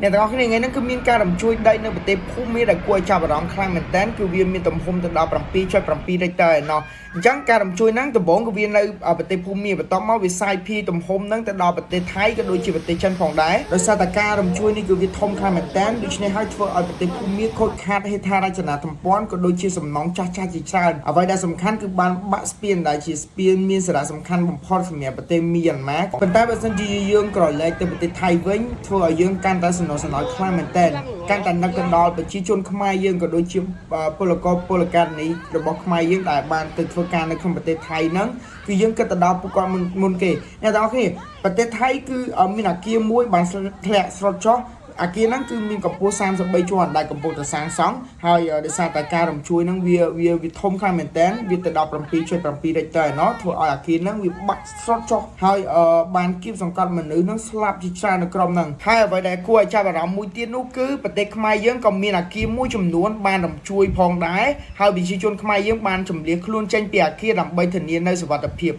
អ្នកទាំងអស់គ្នាថ្ងៃហ្នឹងគឺមានការរំជួយដីនៅប្រទេសភូមាដែលគួរឲ្យចាប់អារម្មណ៍ខ្លាំងមែនទែនគឺវាមានទំហំទៅដល់7.7រិចទ័រឯណោះអញ្ចឹងការរំជួយហ្នឹងដំបូងគឺវានៅប្រទេសភូមាបន្ទាប់មកវាសាយភាយទំហំហ្នឹងទៅដល់ប្រទេសថៃក៏ដូចជាប្រទេសចិនផងដែរដោយសារតែការរំជួយនេះគឺវាធំខ្លាំងមែនទែនដូច្នេះហើយធ្វើឲ្យប្រទេសភូមាខូចខាតហេដ្ឋារចនាសម្ព័ន្ធក៏ដូចជាសំណង់ចាស់ៗជាច្រើនអ្វីដែលសំខាន់គឺបានបាក់ស្ពានដែលជាស្ពានមានសារៈសំខាន់បំផុតសម្រាប់ប្រទេសមីយ៉ាន់ម៉ាប៉ុន្តែបើសិនជាយើងក្រឡេកទៅប្រទេសថៃវិញធ្វើឲ្យយើងកាន់តែសំណោះសំណោចខ្លាំងមែនទែនកាន់តែនឹកទៅដល់ប្រជាជនខ្មែរយើងក៏ដូចជាពលករពលការិនីរបស់ខ្មែរយើងដែលបានទៅធ្វើការនៅក្នុងប្រទេសថៃហ្នឹងគឺយើងគិតទៅដល់ពួកគាត់មុនមុនគេអ្នកទាំងអស់គ្នាប្រទេសថៃគឺមានអាគារមួយបានធ្លាក់ស្រុតចុះអាគារហ្នឹងគឺមានកម្ពស់33ជាន់ដែលកំពុងតែសាងសង់ហើយដោយសារតែការរំជួយហ្នឹងវាវាវាធំខ្លាំងមែនតើវាទៅដល់7.7រិចទ័រឯណោះធ្វើឲ្យអាគារហ្នឹងវាបាក់ស្រុតចុះហើយបានគៀបសង្កត់មនុស្សហ្នឹងស្លាប់ជាច្រើននៅក្រុមហ្នឹងហើយអ្វីដែលគួរឲ្យចាប់អារម្មណ៍មួយទៀតនោះគឺប្រទេសខ្មែរយើងក៏មានអាគារមួយចំនួនបានរំជួយផងដែរហើយប្រជាជនខ្មែរយើងបានជម្លៀសខ្លួនចេញពីអាគារដើម្បីធានានូវសុវត្ថិភាព។